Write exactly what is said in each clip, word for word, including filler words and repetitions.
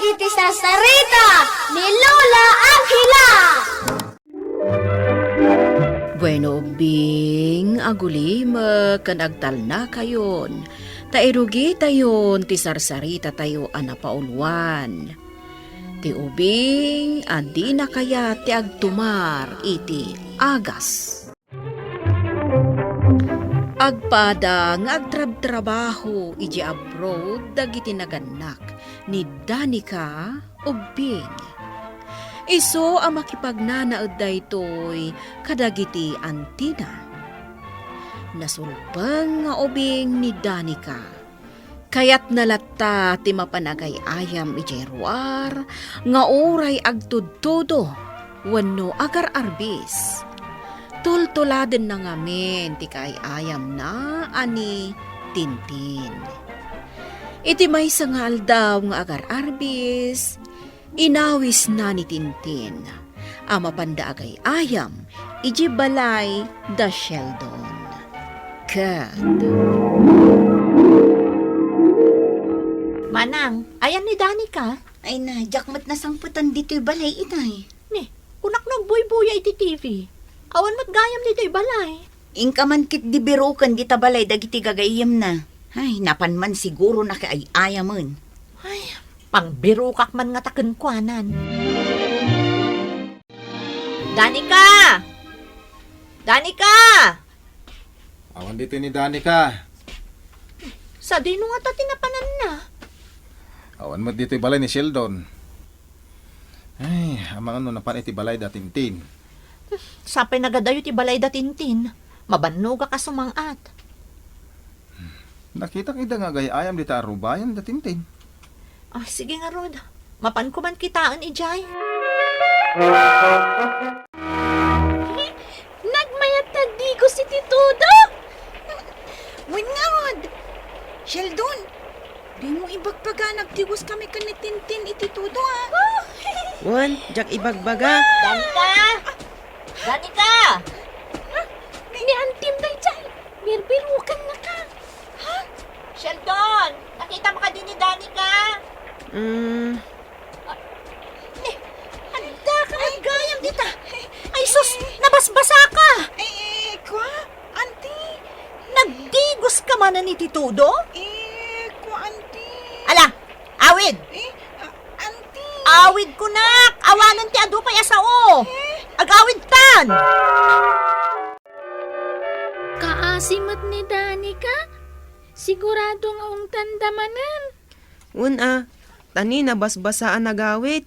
Iti sarsarita ni Lola Angela. Bueno, ubbing, agulimek ken agtalnakayon, ta irugitayon ti sarsaritatayo a napauluan. Ti ubing a dina kayat ti agtumar iti agas. Agpada nga agtrabtrabaho idiay abroad dagiti nagannak ni Danica ubbing. Isu a makipagnanaed daytoy kadagiti antina. Nasulbeng nga ubing ni Danica. Kayatna latta ti mapan agay-ayam idiay ruar nga uray agtudtudo wenno agar-arbis. Tultuladenna ngamin ti kaay-ayamna a ni Tintin. Iti maysa nga aldaw nga agar-arbis, inawisna ni Tintin a mapanda agay-ayam idiay balay da Sheldon. Ket Manang, ayan ni Danica? Ay na, diak met nasangpetan ditoy balay itay. Ni, kunak no agbuybuya iti T V. Awan met gayam ditoy balay. Inka man ketdi biroken dita balay dagiti gagayyemna. Ay, napan man siguro nakiay-ayamen. Ay, pangbirokak man ngata kenkuanan. Danica! Danica! Awan ditoy ni Danica. Sadino ngata ti napananna? Awan met ditoy balay ni Sheldon. Ay, amangan no napan iti balay da Tintin. Sapay nagadayo ti balay da Tintin. Mabannogak a sumang-at. Nakitak ida nga agay-ayam dita a rubayan da Tintin. Ah, sige ngarud. Mapanko man kitaen idiay. Nagmayat ti agdigos iti tudo. Wen ngarud. Sheldon, dimo ibagbaga nga agdigos kami ken ni Tintin iti tudo, a? Wen, diak ibagbaga. Danica! Danica! Ni Antim daydiay. Birbirokennaka. Ha? Sheldon, nakitam kadi ni Danica? Mm. Ah, eh, adda ka met gayam dita. Ay, sus, nabasbasaka. Ay, eh, kua, Auntie. Nagdigos ka manen iti tudo? Eh, kua, Auntie. Ala, awid. Eh, ah, Auntie. Awid kunak, awanen ti adu pay a sao. Eh? Agawidtan. Kaasi met ni Danica. Sigurado nga ungtanda manen. Wen a, ta ni nabasbasaan agawid.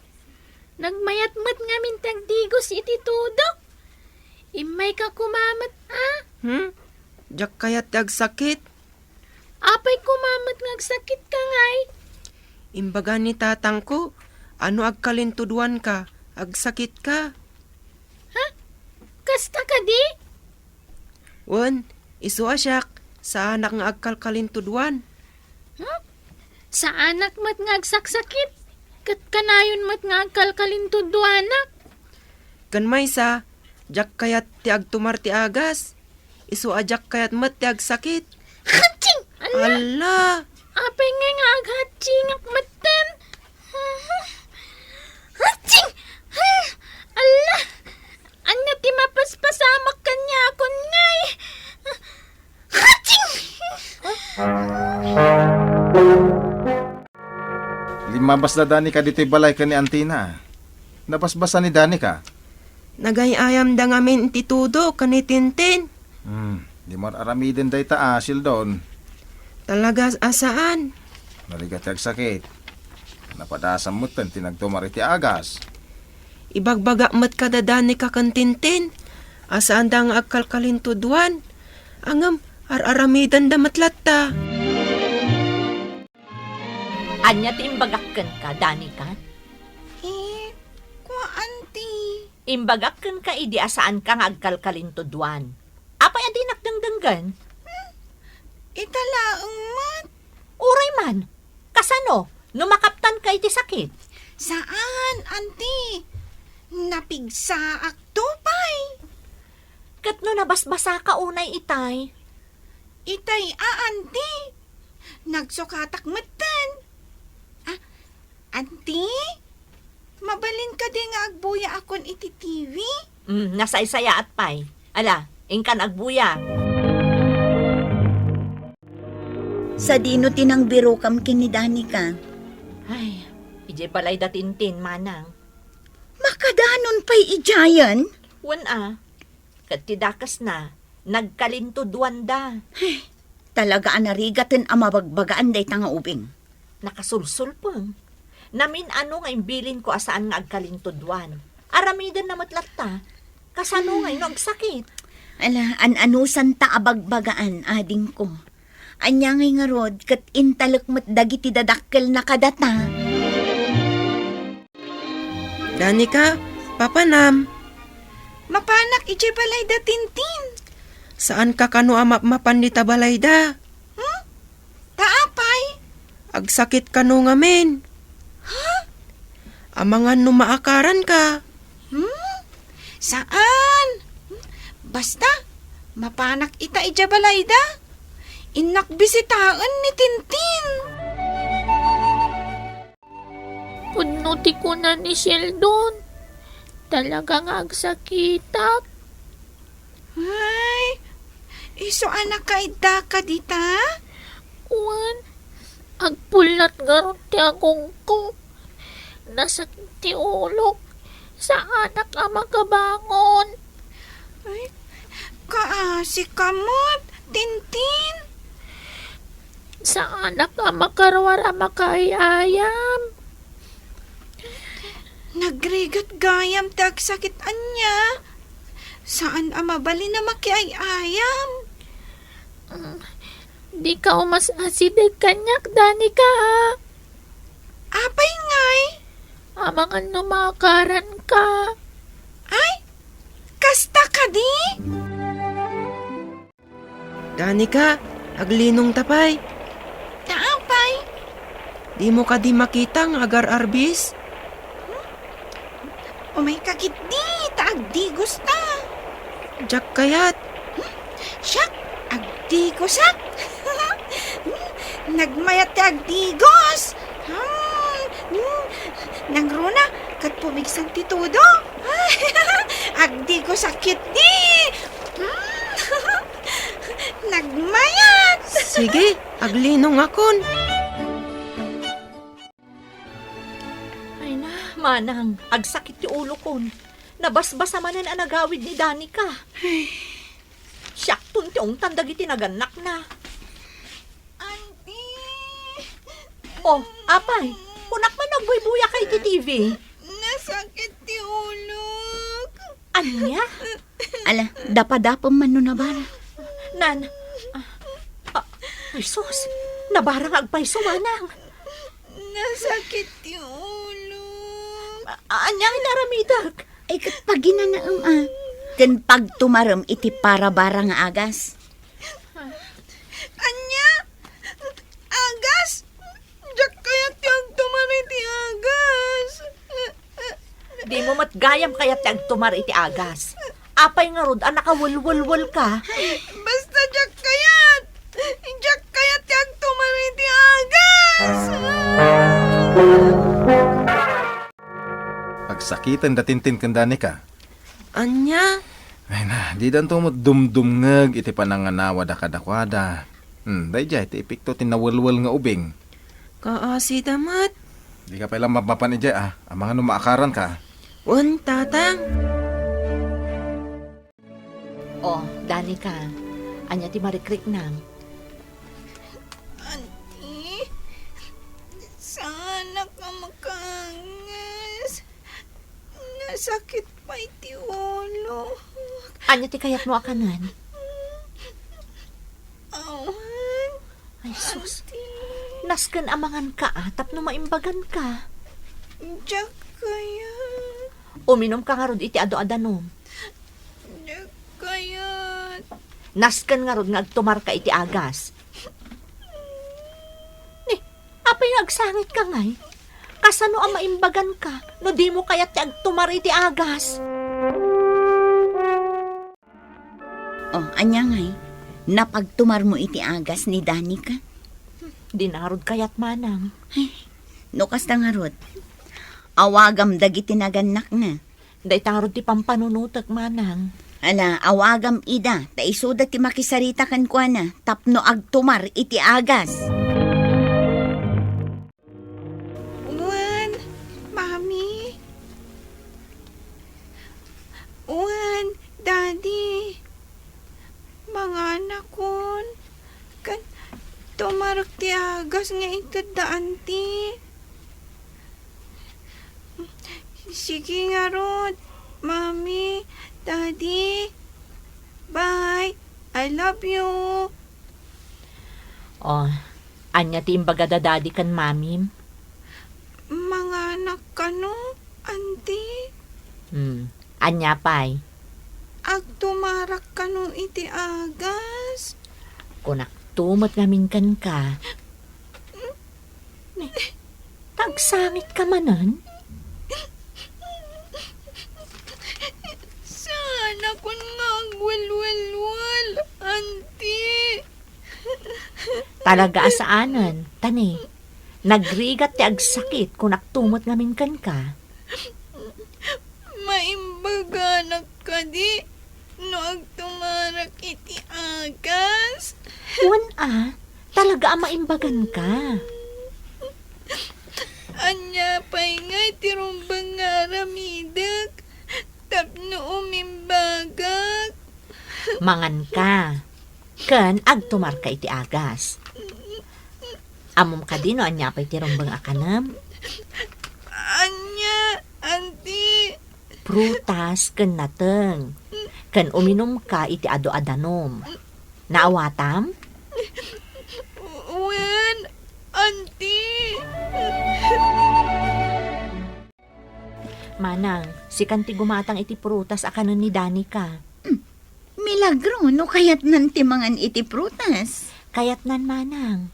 Nagmayat met ngamin ti agdigos iti tudo. Immayka koma met a. Hmm? Diak kayat ti agsakit. Apay koma met nga agsakitka ngay? Imbaga ni tatangko, a no agkalintuduanka, agsakitka. Ha? Kasta kadi? Wen, isu a siak, saanak nga agkalkalintuduan. Hmm? Saanak met nga agsaksakit, ket kanayon met nga agkalkalintuduanak. Ken maysa, diak kayat ti agtumar ti agas. Isu a diak kayat met ti agsakit. Hatching! Alla! Alla! Apay ngay nga aghatchingak metten? Hatching! Alla! Ania ti mapaspasamak kaniakon ngay? Hatching! Limmabas da Danica ditoy balay ken ni Antina. Nabasbasa ni Danica. Nagay-ayamda ngamin ti tudo ken ni Tintin. Hmm, dimo ar-aramiden dayta a, Sheldon. Talaga a saan. Narigat ti agsakit. Napadasam metten ti nagtumar iti agas. Ibagbagak met kada Danica ken Tintin a saanda nga agkalkalintuduan. Ngem ar-aramidenda met latta. Ania ti imbagak kenka, Danica? Eh, kua, Auntie. Imbagak kenka idi a saanka nga agkalkalintuduan. Apay a dinak dengdenggen? Hmm? Ita laeng met. Uray man. Kasano? No makaptanka iti sakit? Saan, Auntie. Napigsaakto pay. Ket no nabasbasaka unay itay? Itay a, Auntie. Nagsukatak metten. Ah, Anti, mabalin kadi nga agbuyaakon iti T V? Mm, nasaysayaat pay. Ala, inkan agbuya. Sadino ti nangbirokam ken ni Danica? Ay, idiay balay da Tintin, manang. Makadanon pay idiayen? Wen a, ket ti dakesna, nagkalintuduanda. Ay, talaga a narigaten a mabagbagaan dayta nga ubing. Nakasulsulpeng. Namin-ano nga imbilinko a saan nga agkalintuduan. Aramidenna met latta. Kasano ngay no agsakit? Ala, an-anusanta a bagbagaan, adingko. Ania ngay ngarud, ket intalek met dagiti dadakkelna kadata. Danica, papanam. Mapanak idiay balay da Tintin. Saanka kano a mapmapan dita balay da? Hmm? Ta apay? Agsakit kano ngamin? Ha? Amangan no maakaranka. Hmm? Saan? Basta, mapanak ita idiay balay da. Innak bisitaen ni Tintin. Pudno ti kuna ni Sheldon. Talaga nga agsakitak. Ay, isu a nakaiddaka dita? Wen, agpullat ngarud ti agongko. Nasakit ti ulok. Saanak a makabangon. Ay, kaasika met, Tintin. Saanak a makaruar a makaay-ayam. Nagrigat gayam ti agsakit, ania. Saan a mabalin a makiay-ayam. Mm, dika umas-asideg kaniak, Danica, ha? Apay ngay? Amangan no maakaranka. Ay, kasta kadi? Danica, aglinongta pay. Ta apay? Dimo kadi makita nga agar-arbis? Umayka ketdi, ta agdigosta. Diak kayat. Siak, agdigosak. Nagmayat ti agdigos. Hmm, hmm. Nangruna, ket pumigsan ti tudo. Agdigosak ketdi. Hmm. Nagmayat. Sige, aglinongakon. Ay na, manang, agsakit ti ulokon. Nabasbasa manen a nagawid ni Danica. Ay. Siakton ti ungtan dagiti nagannakna. Auntie! Oh, apay, kunak man agbuybuya ka iti T V. Nasakit ti ulok. Ania? Ala, dapadapem man no nabara. Nan, ah, ah, ay sus, nabara nga agpayso, manang. Nasakit ti ulok. A-, ania nga inaramidek? Ay, ket paginanaem a. Ken pagtumarem iti parabara nga agas. Ania? Agas? Diak kayat ti agtumar iti agas. Dimo met gayam kayat ti agtumar iti agas. Apay ngarud a nakawelwelwelka? Basta diak kayat! Diak kayat ti agtumar iti agas! Agsakiten da Tintin ken Danica. Ania? Ay na, didanto met dumdumngeg iti pananganawada kadakuada. Hmm, daydiay ti epekto ti nawelwel nga ubing. Kaasida met. Dika pay la mapmapan idiay, a. Amangan no maakaranka. Wen, Tatang. Oh, Danica, ania ti marikriknam? Auntie, saanak a makaanges. Nasakit pay ti ulok. Ania ti kayatmo a kanen? Awan. Ay, sus. Auntie. Nasken a manganka, a, tapno maimbaganka. Diak kayat. Uminumka ngarud iti adu a danum. Diak kayat. Nasken ngarud nga agtumarka iti agas. Ni, apay nga agsangitka ngay? Kasano a maimbaganka no dimo kayat ti agtumar iti agas? Oh, ania ngay? Napagtumarmo iti agas ni Danica? Dina ngarud kayat, manang. Ay, No kasta ngarud, awagam dagiti nagannakna. Dayta ngarud ti pampanunotek, manang. Ala, awagam ida, ta isuda ti makisarita kenkuana tapno agtumar iti agas. Wen, Mami. Wen, Daddy. Manganakon. Ken tumarek ti agas nga itedda, Auntie. Sige ngarud, Mami, Daddy. Bye. I love you. Oh, ania ti imbaga da Daddy ken Mamim? Manganak kano, Auntie? Hmm, ania pay? Agtumarak kano iti agas? Kunakto met ngamin kenka. Tagsangit ka manen? Saanakon nga agwelwelwel, Auntie. Talaga a saanen, tani. Nagrigat ti agsakit, kunakto met ngamin kenka. Maimbaganak kadi no agtumarak iti agas? Wen a, talaga a maimbaganka. Ania pay ngay ti rumbeng nga aramidek tapno umimbagak? Manganka, ken agtumarka iti agas. Ammom kadi no ania pay ti rumbeng a kanem? Ania, Auntie? Prutas ken nateng, ken uminumka iti adu a danum. Naawatam? Wen, Auntie. Manang, sikan ti gumatang iti prutas a kanen ni Danica. Hmm, milagro no kayatnan ti mangan iti prutas. Kayatnan, manang.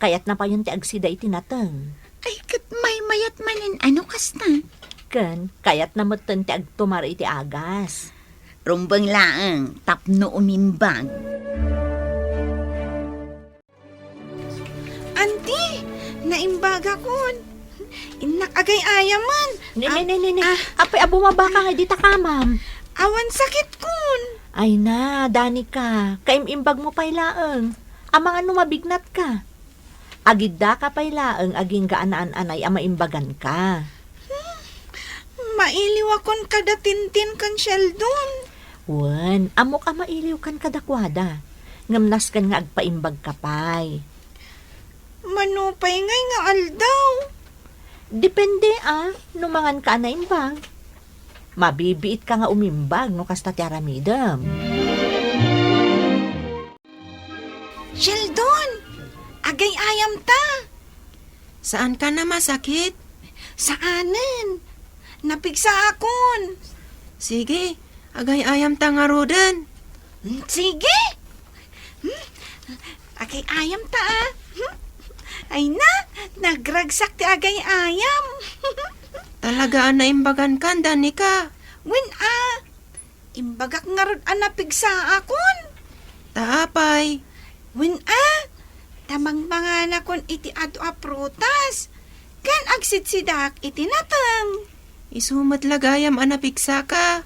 Kayatna payen ti agsida iti nateng. Ay, ket maymayat manen a no kasta. Ken kayatna metten ti agtumar iti agas. Rumbeng laeng tapno umimbag. Auntie, naimbagakon. Innak agay-ayamen. Ne, ne, ne, ne, ne. Ah. Apay a bumabaka nga dita kamam? Awan sakitkon. Ay na, Danica, kaim-imbagmo pay laeng. Amangan no mabignatka. Agiddaka pay laeng agingga a naan-anay a maimbaganka. Hmm, mailiwakon kada Tintin ken Sheldon. Wen, ammok a mailiwkan kadakuada. Ngem nasken nga agpaimbagka pay. Mano pay ngay nga aldaw? Depende a, no manganka a naimbag. Mabibiitka nga umimbag no kasta ti aramidem. Sheldon, agay-ayamta. Saankan a masakit? Saanen. Napigsaakon. Sige, agay-ayamta ngaruden. Hmm, sige. Hmm, agay-ayamta, ah. Hmm. Ay na, nagragsak ti agay-ayam. Talaga a naimbagankan, Danica. Wen, ah. Imbagak ngarud a napigsaakon. Ta apay? Wen a, ta mangmanganakon iti adu a prutas, ken agsidsidaak iti nateng. Isu met la gayam a napigsaka.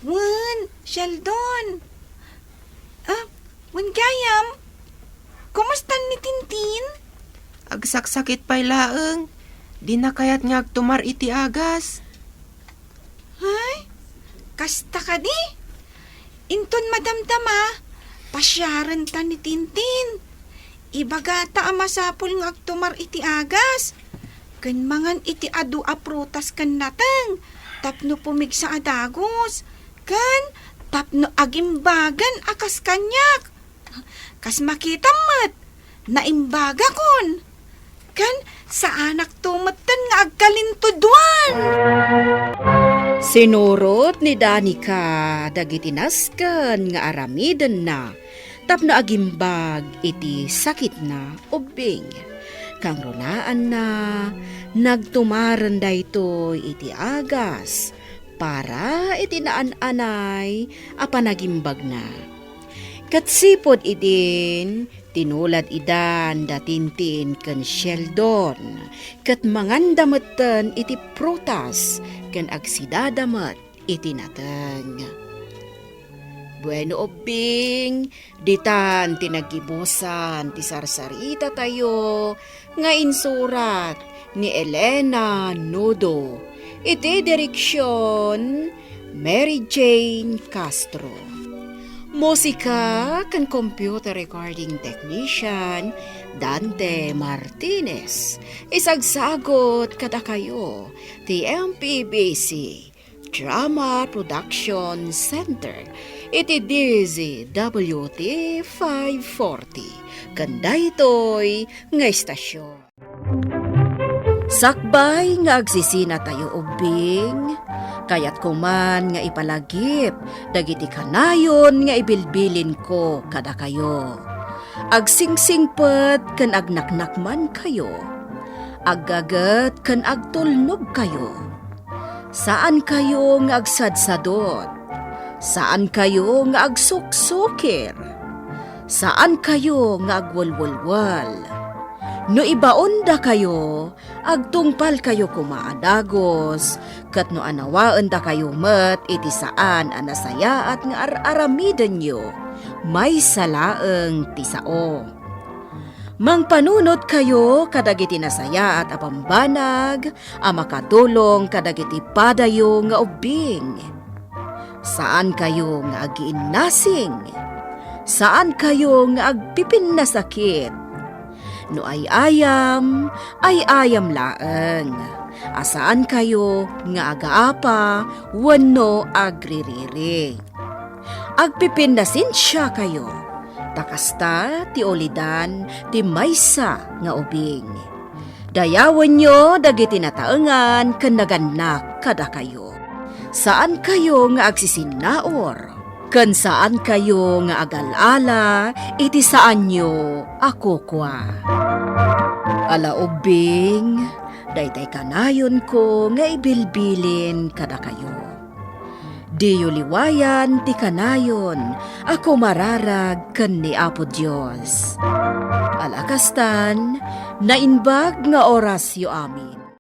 Wen, Sheldon. Ah, wen gayam. Kumustan ni Tintin? Agsaksakit pay laeng. Dina kayat nga agtumar iti agas. Ay, kasta kadi? Inton madamdama, pasiarenta ni Tintin. Ibagata a masapul nga agtumar iti agas, ken mangan iti adu a prutas ken nateng tapno pumigsa a dagus, ken tapno agimbagan a kas kaniak. Kas makitam met, naimbagakon. Ken saanakto metten nga agkalintuduan. Sinurot ni Danica dagiti nasken nga aramidenna tapno agimbag iti sakitna ubbing. Kangrunaanna, nagtumaren daytoy iti agas para iti naan-anay a panagimbagna. Ket sipud idin, Tinulad idan da Tintin ken Sheldon, ket manganda metten iti prutas ken agsidada met iti nateng. Bueno, ubbing, ditan ti naggibusan ti sarsaritatayo nga insurat ni Elena Nudo, iti direksion Mary Jane Castro. Musika ken computer recording technician, Dante Martinez. Isagsagot kadakayo ti M P B C Drama Production Center iti D Z W T five forty. Ken daytoy nga istasyon. Sakbay nga agsisinatayo ubbing, kayatko man nga ipalagip dagiti kanayon nga ibilbilinko kadakayo. Agsingsingpet ken agnaknakmankayo. Aggaget ken agtulnogkayo. Saankayo nga agsadsadot. Saankayo nga agsuksukir. Saankayo nga agwelwelwel. No ibaondakayo, agtungpalkayo koma a dagus, ket no anawaendakayo met iti saan a nasayaat nga ar-aramidenyo, maysa laeng ti sao. Mangpanunotkayo kadagiti nasayaat a bambanag a makatulong kadagiti padayo nga ubbing. Saankayo nga agiinnasing. Saankayo nga agpipinnasakit. No ay-ayam, ay-ayam laeng. A saankayo nga agaapa wenno agririri. Agpipinnasensiakayo, ta kasta ti ulidan ti maysa nga ubing. Dayawenyo dagiti nataengan ken nagannak kadakayo. Saankayo nga agsisinnaur, ken saankayo nga agal-ala iti saanyo a kukua. Ala ubbing, daytay kanayonko nga ibilbilin kadakayo. Diyo liwayan ti kanayon a kumararag ken ni Apo Dios. Ala kastan, naimbag nga orasyo amin.